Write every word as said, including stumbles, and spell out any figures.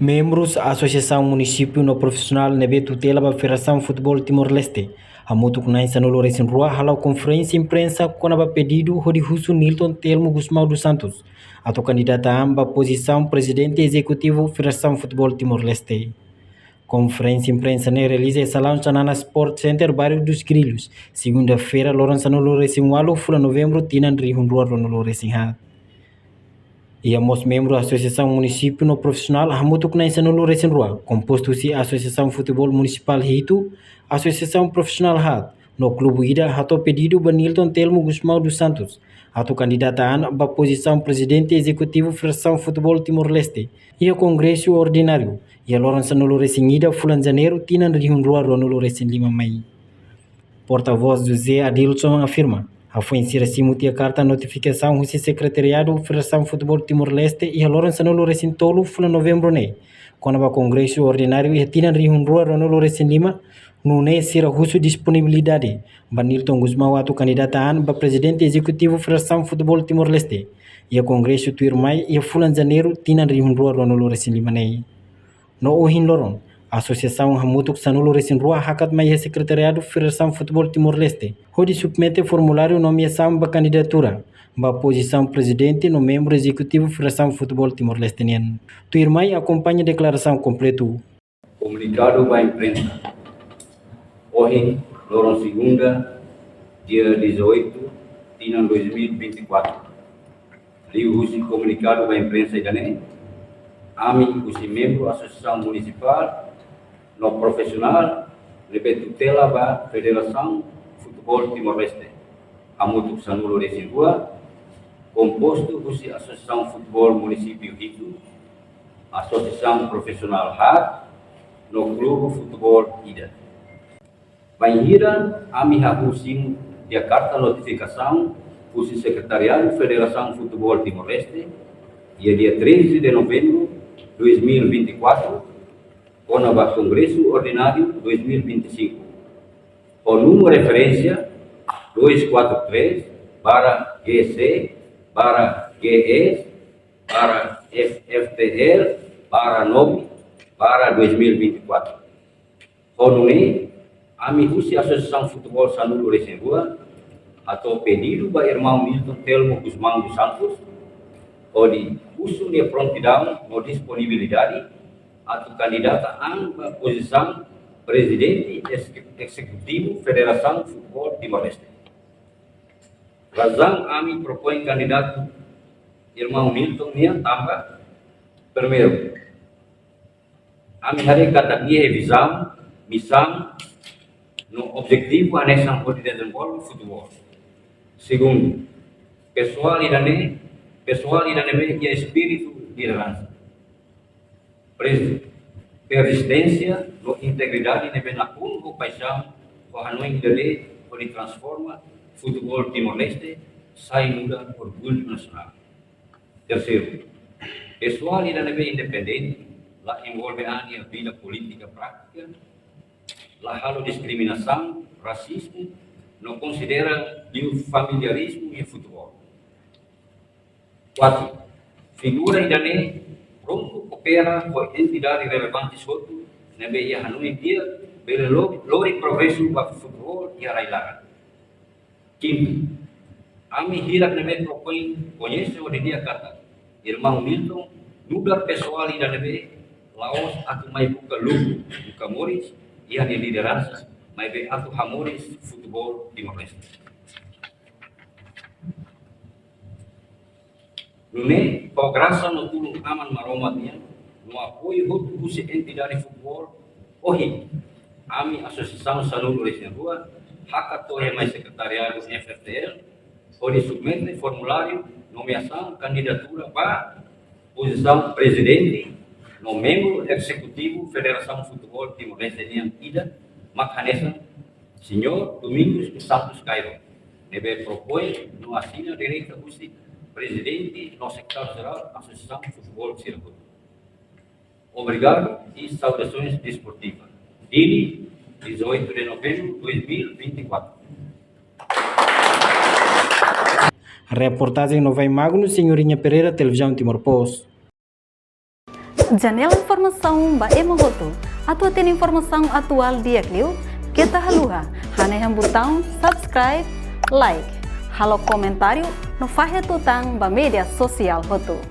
Membrus Asosiasaun Munisípiu no Profisionál ne'ebé tutela ba Federasaun Futeból Timor-Leste, hamutuk na'in sanulu-resin-rua hala'o konferénsia imprensa kona-ba pedidu hodi husu Nilton Telmo Gusmão dos Santos atu kandidata an ba pozisaun Prezidente Ezekutivu Federasaun Futeból Timor-Leste. Konferénsia imprensa ne'e realiza iha salaun Xanana Sport Center, Bairro dos Grilhos, segunda-feira, loron sanulu-resin-ualu, fulan Novembru, tinan rihun rua ruanulu-resin-haat. Iha mós membru Asosiasaun Munisípiu no Profisionál hamutuk na'in sanulu-resin-rua, kompostu husi Asosiasaun Futeból Munisipál hitu, Asosiasaun Profisionál haat, no klube ida hato'o pedidu ba Nilton Telmo Gusmão dos Santos atu kandidata an ba pozisaun Prezidente Ezekutivu Federasaun Futeból Timor-Leste iha kongresu ordináriu iha loron sanulu-resin-ida, fulan Janeiru, tinan rihun rua ruanulu-resin-lima mai. Portavós José Adilson afirma, hafoin sira simu tiha karta notifikasaun husi Sekretariadu Federasaun Futeból Timor-Leste iha loron sanulu-resin-tolu, fulan Novembru ne'e, kona-ba kongresu ordináriu iha tinan rihun rua ruanulu-resin-lima, nune'e sira husu disponibilidade ba Nilton Gusmão atu kandidata an ba Prezidente Ezekutivu Federasaun Futeból Timor-Leste iha kongresu tuirmai iha fulan Janeiru, tinan rihun rua ruanulu-resin-lima ne'e. No ohin loron, asosiasaun hamutuk sanulu-resin-rua hakat mai iha Sekretariadu Federasaun Futeból Timor-Leste hodi submete formuláriu nomeasaun ba kandidatura ba pozisaun Prezidente no membru Ezekutivu Federasaun Futeból Timor-Leste nian. Tuirmai akompaña deklarasaun kompletu. Komunikadu ba imprensa. Ohin, loron segunda, dia dezoito, tinan dois mil e vinte e quatro. Liuhusi komunikadu ba imprensa ida-ne'e, ami husi membru Asosiasaun Munisipál no Profisionál ne'ebé tutela ba Federasaun Futeból Timor-Leste, hamutuk sanulu-resin-rua, kompostu husi Asosiasaun Futeból Munisípiu hitu, Asosiasaun Profisionál haat, no klube futeból ida. Bainhira ami hahú simu tiha karta notifikasaun husi Sekretariadu Federasaun Futeból Timor-Leste, iha dia treze de Novembro dois mil e vinte e quatro, kona-ba Kongresu Ordináriu dois mil e vinte e cinco, ho númeru referénsia dois quatro três barra G C barra G S barra F T L barra nove barra dois mil e vinte e quatro. Ho nune'e, ami husi Asosiasaun Futeból sanulu-resin-rua hato'o pedidu ba Irmaun Nilton Telmo Gusmão dos Santos hodi husu nia prontidaun no disponibilidade atu kandidata an ba pozisaun Prezidente Exe-, Ezekutivu Federasaun Futeból Timor-Leste. Razaun ami propoin kandidatu Irmaun Nilton nian tanba, primeiru, ami haree katak nia iha vizaun, misaun no objetivu hanesan hodi dezenvolve futeból. Segundu, pesoál ida-ne'e, pesoál ida ne'ebé iha espíritu lideransa, pres-, persisténsia no integridade ne'ebé nakonu ho paixaun ho hanoin ida-ne'e hodi transforma futeból Timor-Leste sai nu'udar orgullu nasionál. Terseiru, pesoál ida ne'ebé independente, la envolve an iha vida polítika prátika, la halo diskriminasaun, rasizmu, no konsidera liu familiarizmu iha futeból. Kuartu, figura ida-ne'e prontu koopera ho entidade relevante hotu ne'ebé iha hanoin di'ak bele lo-, lori progresu ba futeból iha rai-laran. Kintu, ami hirak ne'ebé propoin koñese hodi di'ak katak Irmaun Nilton nu'udar pesoál ida ne'ebé la'ós atu mai buka lukru, buka moris iha nia lideransa, maibé atu hamoris futeból Timor-Leste. Nune'e, ho grasa no tulun Aman Maromak nian, no apoiu hotu husi entidade futeból, ohin, ami Asosiasaun sanulu-resin-rua hakat to'o iha mai Sekretariadu F F T L hodi submete formuláriu nomeasaun kandidatura ba pozisaun Prezidente no membru Ezekutivu Federasaun Futeból Timor-Leste nian ida, mak hanesan Señór Domingos dos Santos Cairo, ne'ebé propoin no asina direta husi Prezidente no Sekretáriu Jerál Asosiasaun Futeból sira hotu. Obrigadu e saudações desportivas. Dili, dezoito de novembro de dois mil e vinte e quatro. Reportajen Novai Magno, Senhorinha Pereira, Televizaun Timor Post. Janela informasaun ba ema hotu. Atu hatene informasaun atuál di'ak liu, keta haluha hanehan butaun subscribe, like, halo komentáriu no fahe tutan ba média sosiál hotu.